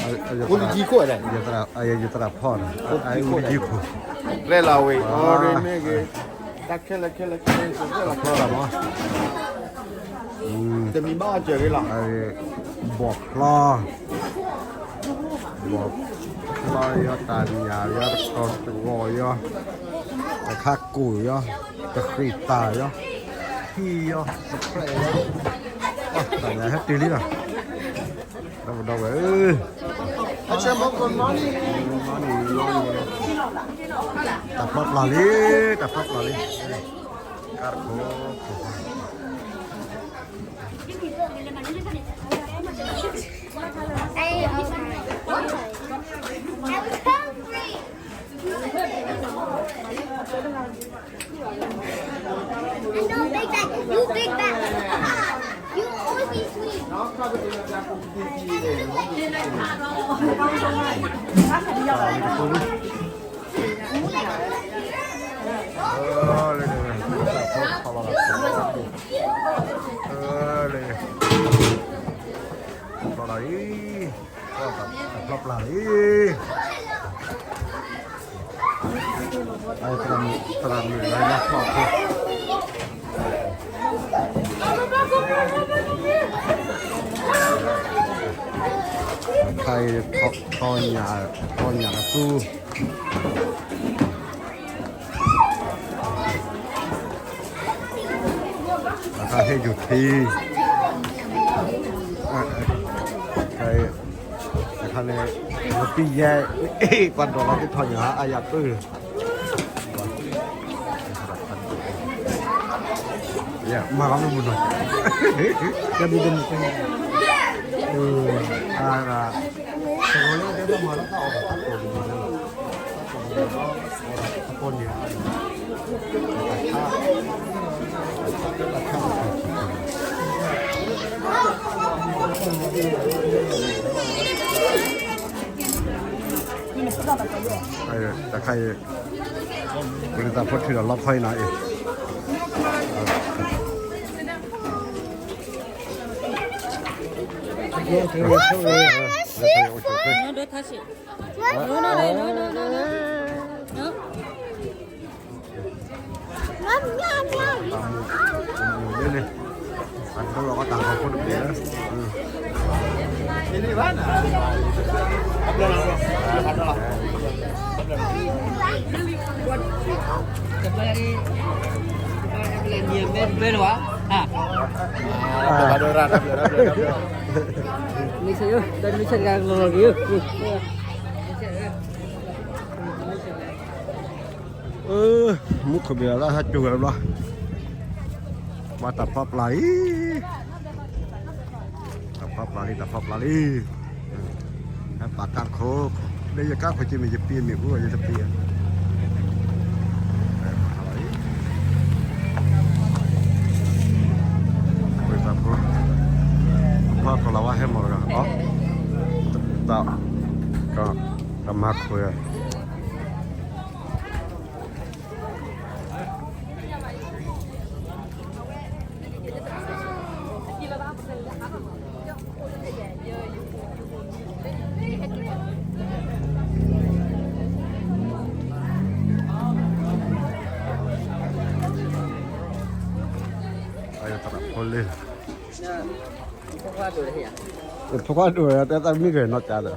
အိၣ်တယံၤခိၣ်ဒဲး, ယသရၣ်ဖီၣ်န့ၣ်, အိၣ်တယံၤခိၣ်, ရဲၣ်လီၤဝံၤ, အီရ့မ့ၢ်ဂ့ၤ, တၢ်ခဲလၢာ်ခဲလၢာ်ခဲလၢာ်, ဖီၣ်လီၤမး, တမံၤဘၣ်အီၣ်စၢၤဂ့ၤလီၤ, ဘီၣ်ဖျီ, ဘီၣ်ဖျီယီၤ, တၢ်ညၣ်ယီၤ, တကီၢ်တဂီၤယီၤ, တခါကိၣ်ယီၤ, တဃ့ၢ်တၢ်ယီၤ, ဟံၣ်ယီၤ, တဖျဲၣ်ယီၤ, တၢ်ညၣ်ဟဲတုၤလံလီၤ. ဒီပုၢ်ဒီဝဲၢ်ဧၢ, တၢ်ဖျီပျၢ်လံ, တၢ်ဖျီပျၢ်လံ, ကါတခိၣ်ခိၣ်, I know, big bag. You big bag. You always be sweet. ဖျီပျၢ်လံ, သရၣ်မုၣ်လၢနဖျီဖိ, အခါအံၤထီညၣ်, ထီညၣ်အသူ အခါဟ့ၣ်ယိၤထံ, အခါန့ၣ်, ပံယဲ, ပှၤဒိးလီၤသ့ၣ်ထီညါအါယၤပၢၢ်, မၤကမုၢ်မုၢ်နီၤ, တဘျီတမုၢ်, အ, တဂီၤလၢတဲဘၣ်မၤလၢတၢ်အီၣ်တၢ်အီတမံၤလၢ တခါအံၤ, ပှၤသးဖိထုးဒီးလီၤဖီအံၤနီၤအံၤ, အဒိလီၤကတၢ်ဖီဖိတဘ့ၣ်လၢ, မ့ၢ်ဆ့, မ့ၢ်ဆ့, မုၢ်ခိၣ်ဘ့ၣ်လီၤလၢဟဲကၠိဝဲဘျီ, ပှၤတၢ်ဖီပျၢ်လံ, တၢ်ဖီပျၢ်လံ, တၢ်ဖီပျၢ်လံ, ဟဲပာ်ကါတခိၣ်, လၢယကါခိၣ်က့မ့ၢ်ယပံၤမ့ၢ်အူအီၤယတပံၤ, ပှၤသးဖိ, ဖီကလီၤဝါဟဲမီၢ်တဂၤ, တၢ်, ကမၤခိၣ် ဖိခွါဒိၣ်, တဲသးမံဂဲၤနီၢ်ကါဒီး,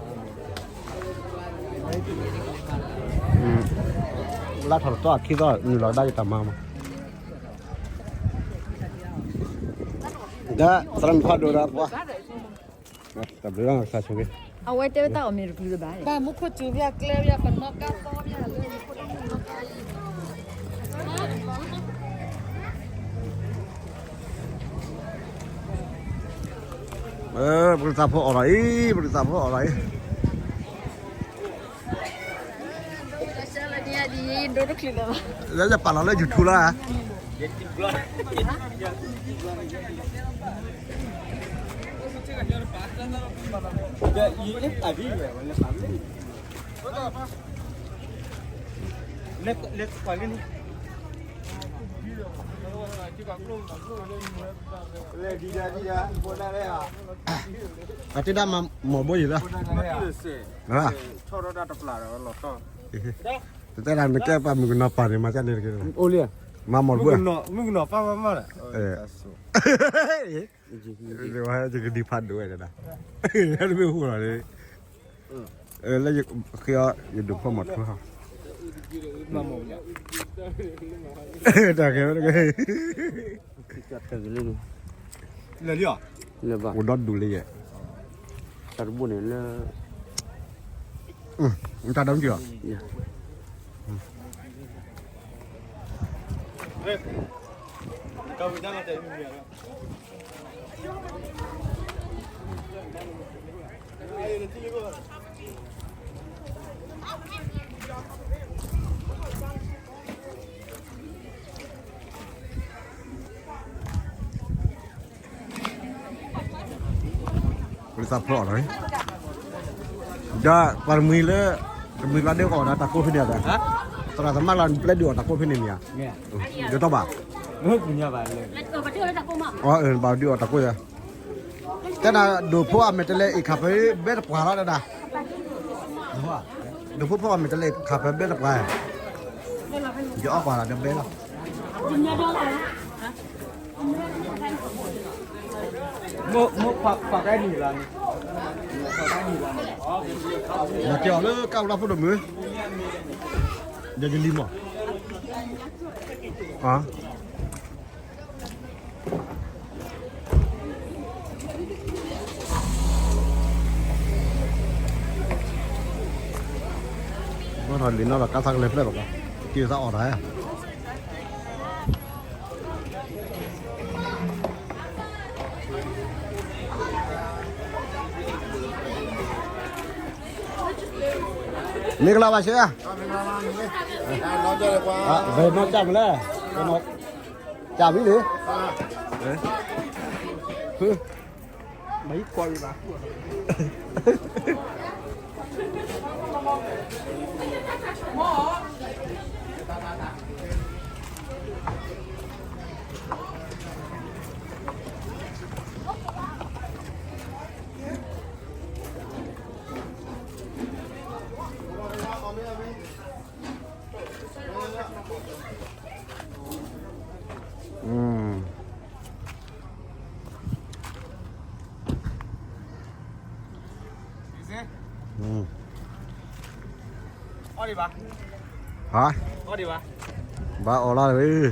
လါထီၣ်တတီၢ်အခံသီ နုာ်လီၤကဒါယတၢ်မၤမး, ဒီးသရၣ်မုၣ်ခွါဒိၣ်ဒီးပှၤ, တၢ်ဘျုးလီၤကစၢ်ဆိၣ်ဂ့ၤ, အဝဲတဲဝဲတၢ်အီၣ်မ့ၢ်တပျုၤလၢၤဘၣ်, ဘၣ်မူခိၣ်စူၤဘၣ်ကျဲဘၣ်ပနီၣ်ကါသီဘၣ်လၢ ပကသးဖိအီၣ်လီၤအံၤ, ပကသးဖိအီၣ်လီၤအံၤ, လၢယပာ်လီၤလၢ YouTube လီၤဧါ, လၢပှၤလၢန့ၣ် အတဲဒၣ်မၤမိၢ်ဘိယံၤလၢ, တတဲဒၣ်နကဲပှၤမုၣ်ကနီၤပၢ်န့ၣ် မၤကန့ၣ်တက့ၢ်, မၤမိၢ်ဘိ, မုၣ်ကနီၤပၢ်မၤမးလၢ, ယကဒံဖးဒိၣ်ဝဲဒၣ်, တမ့ၢ်ဟူလီၤန့ၣ်, လၢယဃ့အီၤ ယဒိးဖီၣ်မၤထူဟီ, တၢ်ကဲဝဲတက့ၢ်, အိၣ်ဒီဒူၣ်လၢယဲ, တၢ်တဘိန့ၣ်လၢ, တၢ်ဒိကလီၤ ပသးဖျိးလီၤ, ဒီးပှၤတမှံၤလၢ, တမှံၤလၢဒုးအီၣ်ဒီးတၢ်ကိးဖဲန့ၣ်, သရၣ်သမါလၢပျဲဒုးအီၣ်တၢ်ကိးဖဲန့ၣ်မ့ၢ်ဧါ, ဒီးတဘၣ်, အဘၣ်ဒုးအီၣ်တၢ်ကိး, တဲဒၣ်ဒိးဖိအမဲာ်တဲးလဲးအံၤခးဖဲဘဲတပှၢ်လီၤဒၣ်, ဒိးဖိဖိအမဲာ်တဲးလဲးခးဖဲဘဲတပှၢ်, ယအီၣ်ပှၤလီၤဒီးဘဲလီၤ မ့ၢ်ဖးကဲနံၤလီၤန့ၣ်, မၤက့ၤအီၤလၢကၢ်ဝလါဖိဒိၣ်မုၢ်, ဒီးယလံၤမး, ဘၣ်ထီၣ်လံၤနီၢ်ဒီးကါသးကလဲၤဖျဲၣ်ဘၣ်ကီး, က့ၤသးအီၣ်တၢ်ဧါ မ့ၢ်ကလီၤဘၣ်ဆၢ, ဝဲနီၢ်ကၢ်မလဲၣ်, ကၢ်ဝံၤလံ, မ့ၢ်ကွၢ်ဝံၤဘၣ် အီၣ်ဒံးဘၣ်, ဟါ, အီၣ်ဒံးဘၣ်, ဘၣ်အီၣ်လီၤဝဲ,